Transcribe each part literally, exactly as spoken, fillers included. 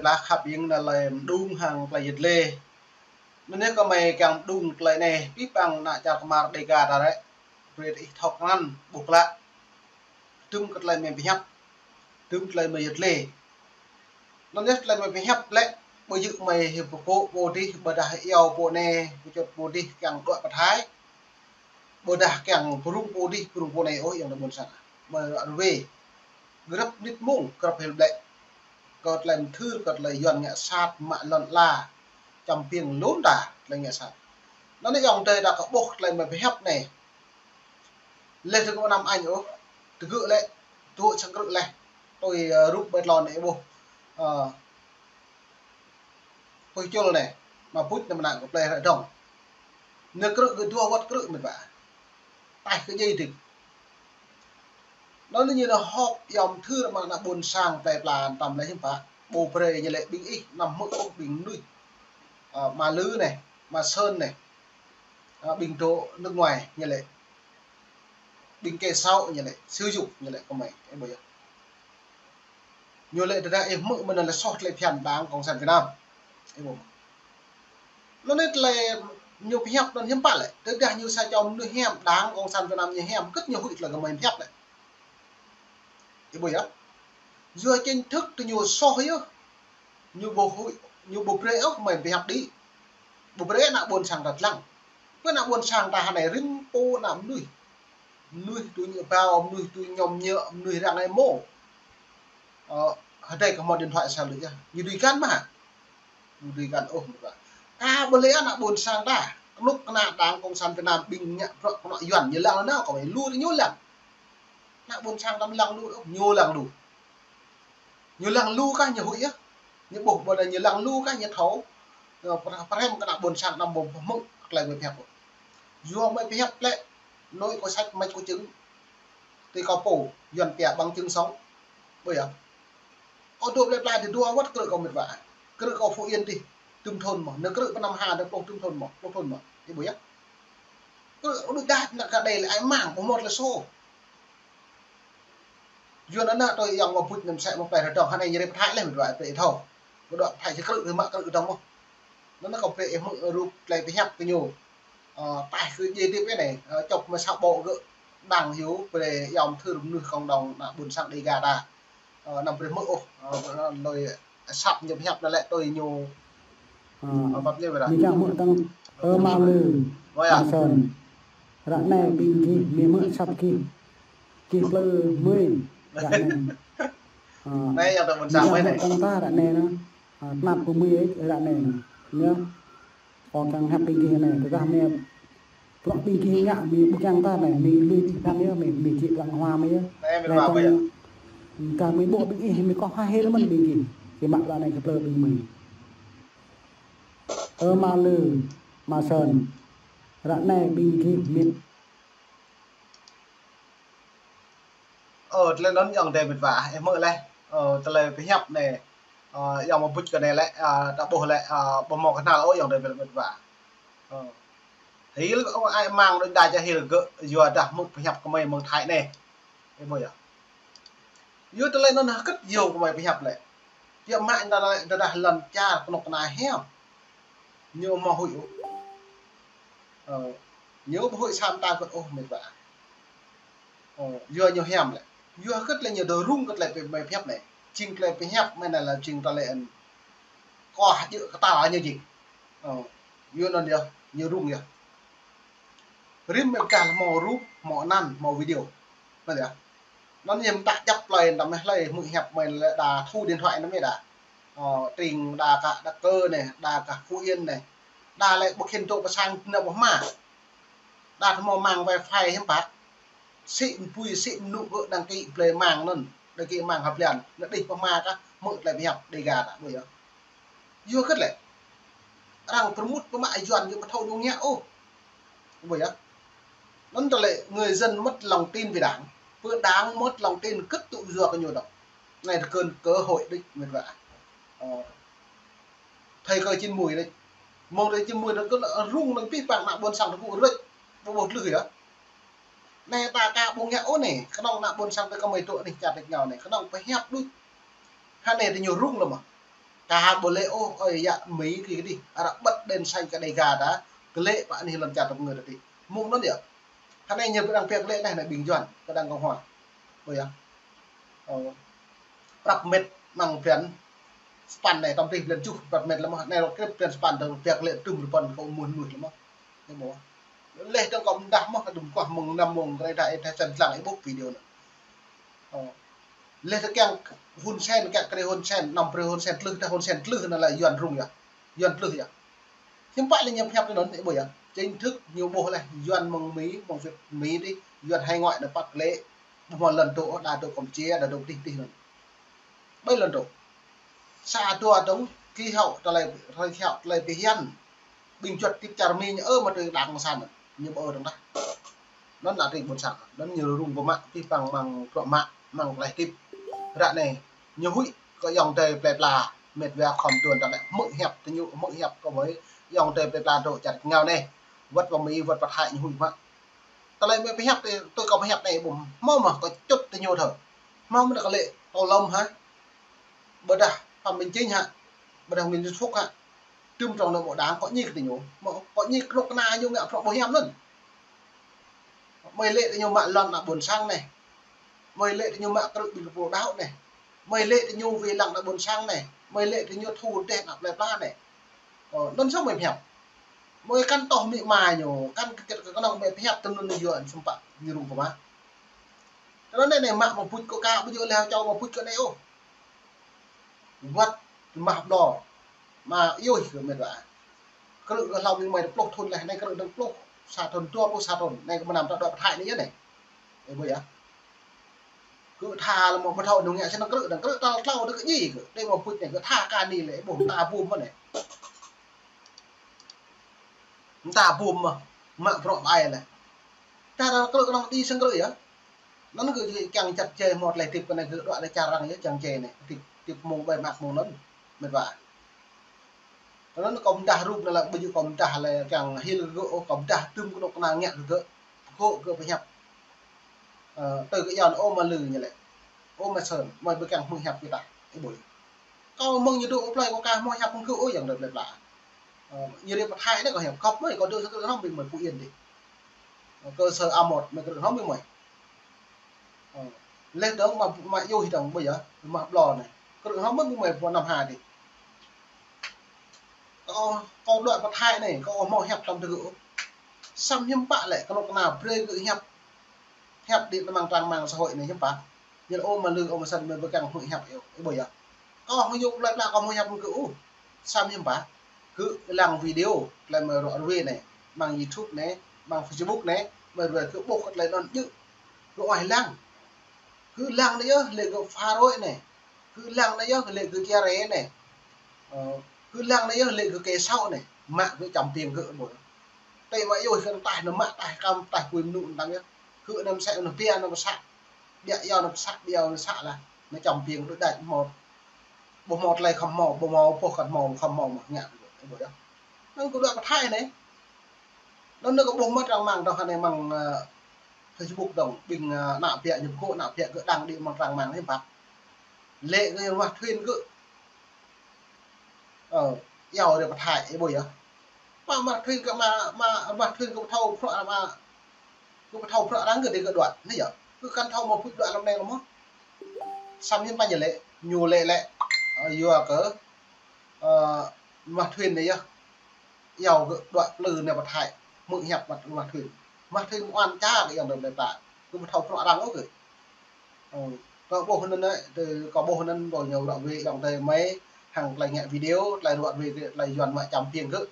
Tah khăp ing nă lĕ mđung hăng tơlơi yet lĕ. Nă neh kơ mơi kiăng mđung tơlơi neh, pih păng nă čar kơmar Dega ta rĕ. Brơi ih thâo krăn, ƀuh klă. Tơm kơ tơlơi mơi pơhiăp. Tơm tơlơi mơi yet lĕ. Nă neh tơlơi mơi pơhiăp lĕ, ƀu djơ̆ mơi hĭ pơkŏ pô dih, ƀôdah iâu pô neh, pơčŭt pô dih kiăng đuaĭ pơ Thái. Ƀôdah kiăng pơrŭng pô dih, pơrŭng pô neh ôh, yang đa ƀôn sang. Mơi ră ruai. Grăp mơnit mông, grăp hil blĕ. Kơ tơlơi mthưr, kơ tơlơi Yuan ngă sat, mă lŏn ala. Čăm piêng lŏn ta, tơlơi ngă sat. Nă neh yang tơi ta kơ ƀuh tơlơi mơi pơhiăp neh. Leh tơgŭ năm añ ôh, tơgŭ lĕ, tơgŭ sang krư̆ leh. Tui, ơ, rup ƀơi tlôn neh ƀuh. Ơ, Pui Chul neh, mă pŭč neh mơnă kơ plei ră dong. Neh krư̆ kơ dua wăt krư̆ mĕt wa. Taih kơ djai dĭk. Nă neh ñu nă hŏp yom thưr mă nă ƀôn sang plei pla tăm leh hiưm pă. Ƀu brơi ñu lĕ ƀing ih, năm hmư̆ ôh ƀing mơnuih. Ơ, Ma Lư neh, Ma Sơn neh. Ơ, ƀing dŏ nước ngoài ñu lĕ. Ƀing kơ sâu ñu lĕ, sử dụng ñu lĕ kơ mơi, ih ƀuh yơh. Ñu lĕ tơdah ih hmư̆ mơ̆n lĕ soh tơlơi phiăn Đảng Cộng sản Việt Nam. Ih ƀuh. Nă neh tơlơi ñu pơhiăp nă hiưm pă lĕ. Tơdah ñu sa čô mơnuih hiam Đảng Cộng sản Việt Nam ñu hiam, kơ̆t ñu huĭ tơlơi kơ mơi pơhiăp lĕ. Ih ƀuh yơh. Yua chính thức tơ ñu soh yơh. Ñu ƀu huĭ, ñu ƀu brơi ôh mơi pơhiăp đĭ. Ƀu brơi nă ƀôn sang ta lăng. Pơ nă ƀôn sang ta hơnai rĭm pô nă mơnuih. Mơnuih tui ñu bao, mơnuih tui ñom ñơ̆, mơnuih răng ai mô. Ơ, hơdai kơ hmâo điện thoại sa lư̆ yơh. Ñu dưi găn mơ̆ hă? Ñu dưi găn ôh mơ̆. Ka ƀu lĕ nă ƀôn sang ta. Kơnuk kơna Đảng Cộng sản Việt Nam ƀing ngă bruă kơnuk Yuan ñu lăng nao kơ mơi lu ñu lăng. Nă ƀôn sang ta lăng lu ôh, ñu lăng lu. Ñu lăng lu kah ñu huĭ yơh. Ñu ƀuh ƀôdah ñu lăng lu kah ñu thâo. Ñu pơhrăm kơ nă ƀôn sang năm ƀu hmư̆ tơlơi mơi pơhiăp. Yua mơi pơhiăp lĕ, nôi có sách mách có chứng. Tui kâo pô, Yuan pia bằng chứng sống. Ƀuh yơh. Kâo dŏ plei pla dih dua wăt krư̆ kâo mĕt wa. Krư̆ kâo Phú Yên dih, tơm thôn mơ̆. Neh krư̆ pơ Nam Hà dih pluh tơm thôn mơ̆, pluh thôn mơ̆. Ih ƀuh yơh. Krư̆ đôč đah nă kơ đei lĕ ai mang, ƀu hmâo tơlơi sô. Yua nă nă tui yang mă pŭč neh mơsĕ mă plei ră dong hơnai ñu rĕ pơthai leh mĕt wa brơi thâo. Ƀu dŏ pơthai či krư̆ rĕ mă krư̆ dong mơ̆. Nă neh kâo brơi ih hmư̆ rup tơlơi pơhiăp kơ ñu. Ơ, taih kơ djai dĭk ih neh, ơ, čŏk mơi sa ƀô̆ gơ̆ đang hyu brơi yom thưr mơnuih cộng đồng nă ƀôn sang Dega ta. Ơ, năm brơi hmư̆ ôh, ơ, lơi săp ñu pơhiăp nă lĕ tui ñu. Ơ, pap ñu ƀơi ră. Ñu čang hmư̆ tăng, ơ, Ma Lư, Ma Sơn. Ră anai ƀing gih mơi hmư̆ săp gih. Gih plư mơi ră anai. Ơ, neh yang đa ƀôn sang mơi neh. Tăng ta ră anai nă. Ơ, tơnap kơ mơi ră anai nă. Yơh. Kâo kiăng pơhiăp ƀing gih anai, tơdah mơi bruă ƀing gih ngă mơi ƀu kiăng ta anai, mơi lui ƀing phan yơh, mơi, mơi či pơblang hua mơi yơh. Anai mơi anai ruă mơi yơh. Kah mơi ƀuh ƀing ih mơi koh hah hil mơ̆n ƀing gih. Ih mă ră anai kơ plư ƀing mơi. Ơ Ma Lư, Ma Sơn. Ră anai ƀing gih mơi Ơ, tơlơi anŭn yang đe mĕt wa, ih hmư̆ leh. Ơ, tơlơi pơhiăp neh. Ơ, yang mă pŭč kơ neh lĕ, ơ, ta ƀuh lĕ, ơ, ƀu hmâo kơnăl ôh yang đe mĕt wa. Ơ. Hil ôh ai mang đôč đa ča hil gơ̆, yua dah hmư̆ pơhiăp kơ mơi mơ̆ng Thái neh. Ih ƀuh yơh. Yua tơlơi anŭn hơkơ̆t yua kơ mơi pơhiăp lĕ. Tiap mă ta lĕ, tơdah lŏn čar kơnuk kơna hiam. Ñu hmâo huĭ ôh. Ơ, ñu ƀu huĭ sa mơta kơ̆t ôh mĕt wa. Ơ, yua ñu hiam lĕ. Yua hơkơ̆t lĕ ñu dŏ rŭng kơ tơlơi pơ-, mơi pơhiăp neh. Jing tơlơi pơhiăp mơi neh lĕ jing tơlơi ân. Kơ hơjơ̆ kơtăl ñu jing. Ơ, yua anŭn yơh, ñu rŭng yơh. Rĭm mơi pơdah lĕ hmâo rup, hmâo anăn, hmâo video. Mơ̆ yơh. Anŭn yơh mơta djăp plơi, tơdah mơi hlơi hmư̆ hiăp mơi lĕ đa thu điện thoại anŭn mơi đa. Ơ, tring đa kơ Đắk Lắk neh, đa kơ Phú Yên neh. Đa lĕ ƀu khĭn dŏ pơ sang nao pơ hma. Đa hmâo mang wifi hiư̆m pă. Sĭ pui, sĭ mơnŭ gơ̆ đăng ký plơi mang anŭn. Đăng ký mang hơblan. Nao đih pơ hma kah hmư̆ tơlơi pơhiăp Dega ta ƀu yơh. Yua hơkơ̆t lĕ. Arăng pơrơmut pơmă Yuan ñu ƀu thâo ñu ngă ôh. Ƀu yơh. Anŭn tơlơi người dân mất lòng tin về Đảng. Pơ Đảng mất lòng tin kơ̆t tŭ yua kơ ñu dŏ. Anai tơkơn cơ hội đôč mĕt wa. Ơ. Thời cơ chín muồi đôč. Mơ̆ng thời chín muồi đôč kơ rŭng năng pih păng nă ƀôn sang tơpŭ rơ̆č. Ƀu ƀuh tlưh yơh. Neh ta ka ƀu ngă ôh neh, kơnơ̆ng nă ƀôn sang ta kơ mơi dŏ neh čar tơ̆ ngao neh, kơnơ̆ng pơhiăp đôč. Hơnai tơ ñu rŭng lơ̆m mơ̆. Ka ƀu lĕ ôh, ơi yă Mi kơ dih, arăng bật đèn xanh kơ Đêga ta, kơ lĕ pă anih lŏn čar tơpơngơ̆ ta dih. Mơ̆ng anŭn yơh. Hơnai ñu pơđang pĕk lĕ anai, anai ƀing Yuan, kơ đảng Cộng hòa. Ƀu yơh. Ơ. Prăp mĕt mơ̆ng blan sapăn anai, tơm tih blan tơjuh, prăp mĕt lĕ mơ̆. Anai rŏ krĕp blan sapăn, tơm pĕk lĕ tơm rơpăn kơ muôn muôn lĕ mơ̆. Anai ƀu. Leh dơ̆ng kâo mơdah mơ̆, kơ dŭm kuah mơ̆ng năm mông, kơ ră anai ta čan lăng ih ƀuh video anŭn. Ơ. Leh tơ kiăng Hun Sen, kiăng kơ Hun Sen, năm brơi Hun Sen tlưh, ta Hun Sen tlưh anŭn lĕ Yuan rŭng yơh. Yuan tlưh yơh. Hiư̆m pă lĕ ñu pơhiăp anŭn, ih ƀuh yơh. Chính thức ñu ƀuh leh, Yuan mơ̆ng Mi, mơ̆ng Việt Mi dih, Yuan hải ngoại anŭn păt lĕ, ƀu hmâo lŏn dŏ, đa dŏ Campuchia, đa dŏ tih tih anŭn. Ƀơi lŏn dŏ. Sa dua dơ̆ng, kơ hŏ, tơlơi, tơlơi hŏ, tơlơi pơhiăp. Ƀing juăt tĭp čar Mi ñu, ơ, mă tui đảng cộng sản anŭn. Ñu ƀu ơ dơ̆ng tah. Anŭn lăi tring ƀôn sang. Anŭn ñu rŭng pơmă, pih păng mơ̆ng bruă mă, mơ̆ng tơlơi tĭp. Ră anai, ñu huĭ kơ ayŏng adơi plơi pla, mĕt wa khŏm tuan ta lĕ hmư̆ hiăp tơ ñu, hmư̆ hiăp kơ ƀơi ayŏng adơi plơi pla dŏ čar rơngiao anai. Wơ̆t pơ Mi, wơ̆t pơ Thái ñu huĭ mă. Tơlơi mĕ pơhiăp tơ, tui kâo pơhiăp anai ƀu hmâo mơ̆, kâo čŭt tơ ñu thâo. Hmâo mơ̆ kơ lĕ Tô Lâm hă? Ƀôdah Phạm Minh Chính hă? Ƀôdah Nguyễn Xuân Phúc hă? Tơm trong anŭn ƀu đảng kâo ñik tơ ñu. Mơ̆ kâo ñik kơnuk kơna ñu ngă prŏng ƀu hiam anŭn. Mơi lĕ tơ ñu mă lŏn ană ƀôn sang anai. Mơi lĕ tơ ñu mă krư̆ ƀing pô đaŏ anai. Mơi lĕ tơ ñu wai lăng ană ƀôn sang anai. Mơi lĕ tơ ñu thu rơdêh ană plơi pla anai. Ơ, anŭn samơ̆ mơi pơhiăp. Mơi kăn tŏh amĭ ama ñu, kăn kơ, kơ, kơnơ̆ng mơi pơhiăp tơ anŭn ñu yua samơ̆ pă ñu rŭng pơmă. Tơ anŭn anai, anai mă mă pŭč kơ ka, ƀu djơ̆ leh čô mă pŭč kơ anai ôh. Wơ̆t mah ƀlŏr. Mă yơh kơ mĕt wa. Krư̆ kơ hlâo mơ̆ng mơi pluh thŭn leh, anai krư̆ dơ̆ng pluh sa thŭn, dua pluh sa thŭn. Anai kơ mơnam ta dŏ pơ Thái anai yơh anai. Ih ƀuh yơh. Kơ tha lĕ mơ̆ ƀu thâo nung ngă sĭt krư̆, dơ̆ng krư̆ tal tlâo dơ̆ng kơ djai kơ. Anai mă pŭč anai kơ tha kơ anai lĕ, ƀuh ta bum mơ̆ anai. Ta bum mơ̆, mă bruă ƀai lĕ. Ta ră krư̆ kơnơ̆ng đĭ sĭt krư̆ yơh. Anŭn kơ kiăng čăt čê hmâo tơlơi tĭp kơ anai kơ dŏ lĕ čar arăng yơh, čang čê anai. Tĭp, tĭp mông ƀai mă mông anŭn, mĕt wa. Anŭn kâo mơdah rup anŭn lĕ, ƀu djơ̆ kâo mơdah lĕ kiăng hil kơ gơ̆ ôh, kâo mơdah tơm kơnuk kơna ngă kơ gơ̆, pơkŏ gơ̆ pơhiăp. Ơ, tui kơ Yuan ôh mă lư ñu lĕ. Ôh mă Sơn, mơi ƀu kiăng hmư̆ hiăp kơ ta, ih ƀuh. Kâo mơ̆ng ñu dŏ plơi kâo ka hmâo hiăp kơ gơ̆ ôh, ayŏng adơi plơi pla. Ơ, ñu ri pơ Thái anai kâo hiăp khŏp mơi, kâo dŏ sa krư̆ hrŏm ƀing mơi Phú Yên dih. Ơ, kơ Sơ Amot mơi krư̆ hrŏm ƀing mơi. Ơ, leh dơ̆ng mă, mă yơh dơ̆ng ƀu yơh, mă ƀlŏr anai. Krư̆ hrŏm ƀing mơi pơ năm ha dih. Kâo, kâo dŏ pơ Thái anai, kâo hmâo hiăp tơm tơ gơ̆. Samơ̆ hiư̆m pă lĕ, kơnuk kơna brơi gơ̆ hiăp. Hiăp đĭ amăng trang mạng xã hội anai hiư̆m pă. Ñu lĕ ôh mă lư, ôh mă Sơn, mơi ƀu kiăng hmư̆ hiăp ôh, ih ƀuh yơh. Kâo hmâo yua plơi pla kâo hmâo hiăp kơ gơ̆ ôh. Samơ̆ hiư̆m pă. Gơ̆ lăng video, tơlơi mơi ruă ruai anai, amăng YouTube anai, amăng Facebook anai, mơi ruai gơ̆ ƀuh kơ tơlơi anŭn djơ̆. Gơ̆ oai lăng. Gơ̆ lăng anai yơh, lĕ gơ̆ phá rối anai. Gơ̆ lăng anai yơh, lĕ gơ̆ chia rẽ anai. Ơ, gơ̆ lăng anai yơh, lĕ gơ̆ kê sâu anai. Mă gơ̆ čăm piêng gơ̆ ƀuh. Tơl mă yơh kơ taih anŭn mă taih kăm taih kui mơnŭ anŭn tăm yơh. Gơ̆ anŭn mơsĕ anŭn pia anŭn pơsă. Ƀiă yơh anŭn pơsă, ƀiă anŭn pơsă lah. Anŭn čăm piêng đôč đač hmâo. Ƀu hmâo tơlơi khŏm hmâo, ƀu hmâo pô khŏm hmâo, khŏm hmâo mơ̆ ngă ƀuh, ih ƀuh yơh. Anŭn kâo dŏ pơ Thái anai. Anŭn anai kâo ƀuh mơ̆ trang mạng dơ̆ng anai amăng, ơ, Facebook dơ̆ng, ƀing, ơ, ană ƀiă ñu pơkŏ, ană ƀiă gơ̆ đăng đĭ amăng trang mạng anai pă. Lĕ gơ̆ rơmah thuyên gơ̆. Ơ, iâu rai pơ Thái, ih ƀuh yơh. Mă rơmah thuyên gơ̆ mă, mă rơmah thuyên gơ̆ ƀu thâo bruă mă, gơ̆ ƀu thâo bruă arăng gơ̆ đĭ gơ̆ dŏ. Anai yơh. Gơ̆ kăn thâo mă pŭč dŏ lăm anai kơ mơ̆. Samơ̆ hiư̆m pă ñu lĕ, ñu lĕ lĕ, ơ, yua kơ, ơ, rơmah thuyên anai yơh. Iâu gơ̆ dŏ plư anai pơ Thái, hmư̆ hiăp mă rơmah thuyên. Rơmah thuyên mơ̆n ča kơ ayŏng adơi plơi pla. Gơ̆ ƀu thâo bruă arăng ôh gơ̆. Ơ, kâo ƀuh anŭn anai, tơ kâo ƀuh anŭn ƀu ñu ruă ruai ayŏng adơi mơi, hăng tơlơi ngă video, tơlơi ruă ruai, tơlơi Yuan mă čăm piêng gơ̆.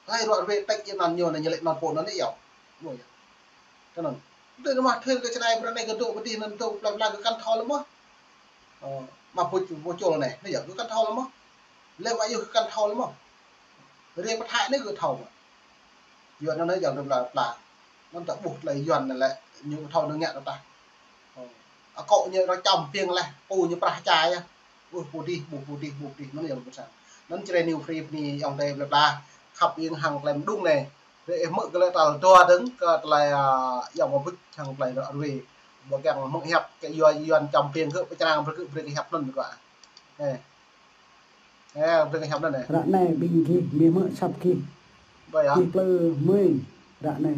Tơlơi ruă ruai tĕk yơh anŭn ñu anai ñu lĕ anŭn pô anŭn anai iâu. Ƀuh yơh. Tơ anŭn. Tơ rơmah thuyên kơ čơnai brơi anai gơ̆ dŏ pơ dih anŭn dŏ plơi pla gơ̆ kăn thâo lĕ mơ̆. Ơ, mă pŭč pô čôl anai, anai yơh, gơ̆ kăn thâo lĕ mơ̆. Lĕ mă yơh gơ̆ kăn thâo lĕ mơ̆. Rai pơ Thái anai gơ̆ thâo mơ̆. Yuan anŭn anai ayŏng adơi plơi pla. Anŭn ta ƀuh tơlơi Yuan anai lĕ, ñu ƀu thâo anŭn ngă tah. Ơ, akŏ ñu rơčăm piêng leh, pô ñu prah čai yơh. Ƀuh pô dih, ƀuh pô dih, ƀuh pô dih, anŭn ayŏng adơi ƀôn sang. Anŭn Jrai New Free bơni ayŏng adơi plơi pla. Khăp iêng hăng tơlơi mơđung anai. Rai ih hmư̆ kơ lĕ tal dua dơ̆ng kơ tơlơi, ơ, ayŏng mă pŭč hăng tơlơi ruă ruai. Ƀu kiăng hmư̆ hiăp kơ Yuan, Yuan čăm piêng gơ̆ pơčrang brơi gơ̆ brơi kơ hiăp anŭn kơ. Ơ. Ơ, brơi kơ hiăp anŭn anai. Ră anai ƀing gih, mơi hmư̆ săp gih. Ƀơi ah. Gih plư mơi ră anai.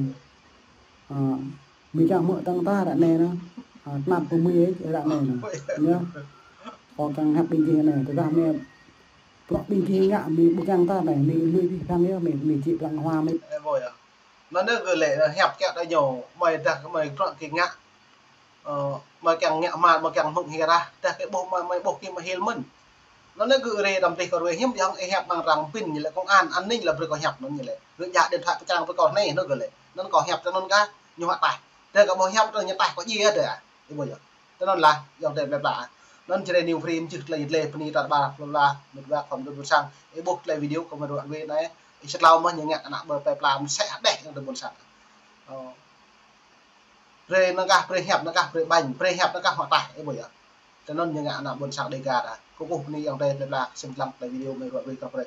Ơ, mơi kiăng hmư̆ tơ̆ng ta ră anai anai. Ơ, tơnap kơ mơi ră anai anai. Ƀơi ah. Yơh. Kâo kiăng hiăp ƀing gih anai. Tơdah mơi, plŏk ƀing gih ngă mơi ƀu kiăng ta anai. Mơi lui ƀing păng yơh, mơi, mơi či păng hua mơi. Ơ, ƀơi ah. Anŭn anai gơ̆ lĕ, hiăp kiăng đa ñu, mơi dah mơi krŏk kơ ngă. Ơ, mơi kiăng ngă mă, mơi kiăng hmư̆ hĭ ră, dah kơ ƀuh mơi, mơi ƀuh kơ mơi hil mơ̆n. Anŭn anai gơ̆ rê đăm tih kơ ruai hiam, yang ih hiăp mơ̆ng arăng pin ñu lĕ công an, an ninh lĕ brơi kâo hiăp anŭn ñu lĕ. Gơ̆ jak điện thoại pơčrang brơi kâo anai, anŭn gơ̆ lĕ. Anŭn kâo hiăp tơ anŭn kah, ñu hă taih. Dah kơ ƀuh hiăp tơ ñu taih kâo ji dah. Ih ƀuh yơh. Tơ anŭn lah, yang tơ plơi pla. Anŭn čơrê New Free mơčih tơlơi tơlơi pơni tar ƀar plơi pla, mơ̆t wa khom dut săng. Ih ƀuh tơlơi video kơ mơi ruai anai. Ih sĭt hlâo mơ̆ ñu ngă ană ƀơi plơi pla mơsĕ hă đeh yang tơ ƀôn sang. Ơ. Brơi anŭn kah, brơi hiăp anŭn kah, brơi ƀañ, brơi hiăp anŭn kah hŏ taih, ih ƀuh yơh. Tơ anŭn ñu ngă ană ƀôn sang Dega ta. Kơkuh pơni yang tơ plơi pla, sĭt lăng tơlơi video mơi ruai kơ brơi.